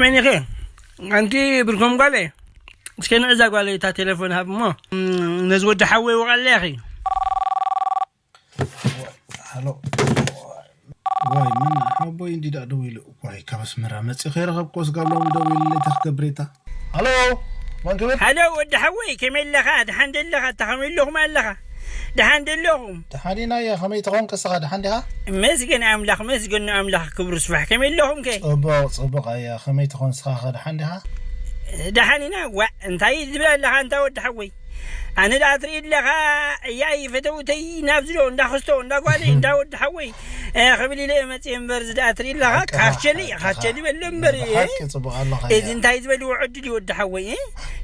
መን ኢኺ? ኣንቲ ብርኮም ጓለይ፣ እስከ ንእዛ ጓለይ እታ ቴሌፎን ሃብ እሞ፣ እም፣ ነዚ ወዲ ሓወይ ወቐለያ ኢኺ። ሃሎ። ዋይ፣ ምን ሓቦይ እንዲ ደኣ ደዊሉ። ዋይ፣ ካብ ኣስመራ መጺ ከይረኸብኮ ስጋብ ሎሚ ደዊሉ፣ እንታይ ክገብር እታ? ሃሎ፣ መን ክብል? ሃሎ፣ ወዲ ሓወይ፣ ከመይ ኣለኻ? ደሓን ደለኻ? እታ ከመይ ኣለኹም ኣለኻ? ደሓን ደለኹም? ደሓን ኢና እያ። ከመይ ተኾንክ እስኻ? ደሓን ዲኻ? መስገን ኣምላኽ፣ መስገን ንኣምላኽ፣ ክብሩ ስፋሕ። ከመይ ኣለኹም ከ? ጽቡቕ፣ ጽቡቕ እያ። ከመይ ትኾን እስኻ ኸ? ደሓን ዲኻ? ደሓን ኢና። ዋ፣ እንታይ ዝብል ኣለኻ እንታ ወዲ ሓወይ? ኣነ ደኣ ትርኢ ኣለኻ፣ እያይ ፈተውተይ ናብዚ ዶ እንዳ ክስቶ፣ እንዳ ጓለይ፣ እንዳ ወዲ ሓወይ፣ እ፣ ክብል ኢለ እየ መጽየ እምበር፣ እዚ ደኣ ትርኢ ኣለኻ፣ ሓቂ፣ ካቸሊ፣ ሓቂ፣ ካቸሊ በሎ እምበር፣ እ? ሓቂ ጽቡቕ ኣለኻ እዚ እያ። እንታይ ዝበልዎ ዕድል እዩ ወዲ ሓወይ፣ እ?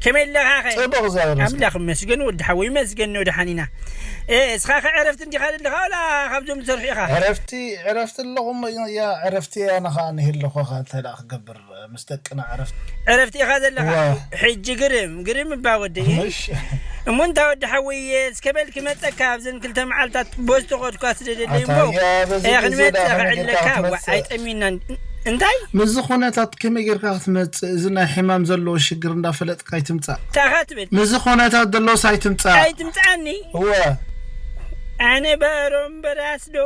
ከመይ ኣለኻ ኸ? ጽቡቕ እግዚኣብሔር ይመስገን። ኣምላኽ ይመስገን ወዲ ሓወይ፣ ይመስገን ነው ደሓን ኢና። እ፣ እስኻ ኸ ዕረፍቲ እንዲኻ ዘለኻ ዋላ ካብዞም ዝሰርሑ ኢኻ? ዕረፍቲ፣ ዕረፍቲ ኣለኹም፣ እያ፣ ዕረፍቲ እያ፣ ኣነ ኸኣ ንህልኾ ኸ እንታይ ደኣ ክገብር? ምስ ደቅና ዕረፍቲ። ዕረፍቲ ኢኻ ዘለኻ? ዋ። ሕጂ ግርም፣ ግርም እባ ወደይ። እሺ። እሞ እንታ ወዲ ሓወይ፣ እስከ በል ክመጸካ ኣብዘን ክልተ መዓልታት ቦስቶ ኸድኳ ስደደለይ ኣታ እሞ። እያ፣ በዚ እያ፣ ግዜ ክንመጽእ ደኣ ከመይ ጌርካ ክዕለካ፣ ዋ፣ ክትመጽእ? ኣይጠሚናን። እንታይ? ምስዚ ኩነታት ከመይ ጌርካ ክትመጽእ? እዚ ናይ ሕማም ዘለዎ ሽግር እንዳፈለጥካ ኣይትምጻእ። እንታይ ኢኻ ትብል? ምስዚ ኩነታት ዘሎስ ኣይትምጻእ። ኣይትምጻኣኒ? እወ። ኣነ በሮም በራስ ዶ?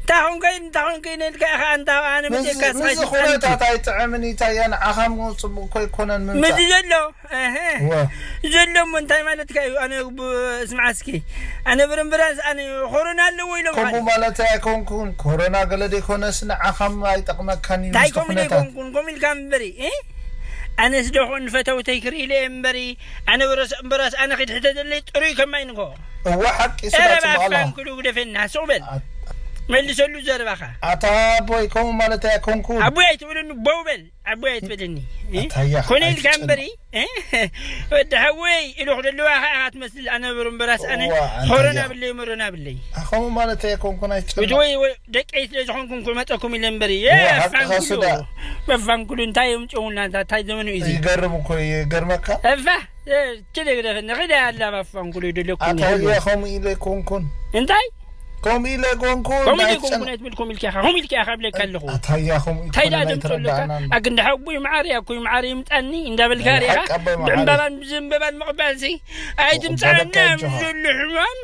እንታይ ኾንከ፣ እንታይ ኾንከ ኢለ ኢልካ ኢኻ፣ ኣንታ ኣነ ምስ፣ መጀካ ምስ ስኻ ኩነታት ኣይጥዕምን እዩ፣ እንታይ እያ፣ ንዓኻ እሞ ጽቡቕ እኮ ኣይኮነን ምምጻእ። ምስዚ ዘሎ፣ እህ። እወ። ዘሎ እሞ እንታይ ማለትካ እዩ? ኣነ ብ-፣ ስምዓ እስኪ፣ ኣነ ብርምብራስ፣ ኣነ ኮሮና ኣለዎ ኢሎም ከምኡ ማለት ማለት ኣይኮንኩን፣ ኮሮና ገለ ዘይኮነስ ንዓኻ እሞ ኣይጠቕመካን እዩ እንታይ ምስቲ ከምኡ ኩነታት። ዘይኮንኩን፣ ከምኡ ኢልካ እምበሪ፣ እ? ኣነስ ደኾን ፈተውተይ ክርኢ ኢለ እምበሪ፣ ኣነ ብረስ-፣ እምበራስ ኣነ ኺድ ሕተ ዘለይ ጥሩይ ከማይ ንጎ። እወ፣ ሓቂ ስጋ ኤረ ጽቡቕ ኣለኻ። ባፋን ክሉ ግደፈና፣ ሱቕ በል። ኣት-፣ መልሰሉ ዘረባኻ። ኣታ ኣቦይ፣ ከምኡ ማለት ኣይኮንኩን። ኣቦይ ኣይትበለኒ፣ ቦው በል። ኣቦይ ኣይትበለኒ። እ? ኣታ ያኽ፣ ኮነ ኢልካ ኣይትጨነቕ። እምበሪ፣ እ? ወዲ ሓወይ፣ ኢሉ ክደልዋ ኸኣ ኢኻ ትመስል። ኣነ ብሩ እምበራስ ኣነ እዋ፣ ኣንታ ኾረና ያኽ። ብለይ፣ መሮና ብለይ። ኣ፣ ከምኡ ማለት ኣይኮንኩን፣ ኣይትጨነቕ። ውድወይ፣ ወ-፣ ደቀይ ስለ ዝኾንኩም ክመጸኩም ኢለ እምበሪ። እዋ፣ ሓቅኻ የፋንክሉ። ስዳ። በፋንክሉ እንታይ የምጽኡና፣ እንታይ ዘመኑ እዩ እዚ? ይገርም እኮ እዩ፣ ይገርመካ። እፋ፣ እ፣ ችለ ግደፈኒ፣ ኺደ ኣላ በፋንክሉ ይደለኩም ኣታ ይህሉ። እየ ከምኡ ኢለ ኣይኮንኩን። እንታይ? ከምኡ ኢለ ኣይኮንኩን፣ ከምኡ ኢለ ኣይትጨነቕ። ኣይኮንኩን ኣይትብል፣ ከምኡ ኢልካ ኢኻ፣ ከምኡ ኢልካ ኢኻ እብለካ ኣለኹ። ኣታ እያ ከምኡ እንታይ ኣይኮነን፣ ደኣ ደምጾ ኣለካ? ኣይተረዳእናን። ኣግንዲ ሓቦይ መዓር እያ እኮ፣ መዓር ይምጣኒ እንዳበልካ ናይ ሪኢኻ፣ ሓቂ ኣቦይ መዓር። ብዕምባባን ብዘንበባን ምቕባልሲ ኣይትምጻና፣ ባለካ እጆኻ። ዘሎ ሕማም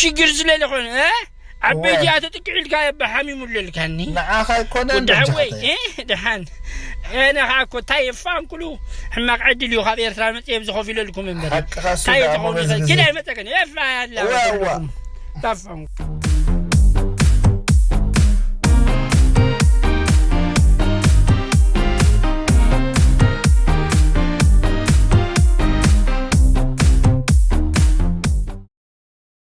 ሽግር ስለ ዝኾነ፣ እ? ዓበይቲ እወ። እያ ተጥቅዒ ኢልካ እየ ሓሚሙ ኣለልካኒ። ንዓኻ ኣይኮነን ወዲ ሓወይ፣ በጃኻ። እ? ደሓን። ኣነ ኸዓ እኮ እንታይ እየ ፋንኩሉ ሕማቕ ዕድል እዩ፣ ካብ ኤርትራ መጽየ ኣብዚ ኮፍ ኢለልኩም እምበር። ሓቅኻ እሱ እንታይ ደኣ ተኾኑ እሞ በዚ ይኸ-፣ ጊዜ። ኪዳ ይመጸከኒ፣ እፋ ያላ እወ፣ እወ። ወደኩም። ታፋንኩ።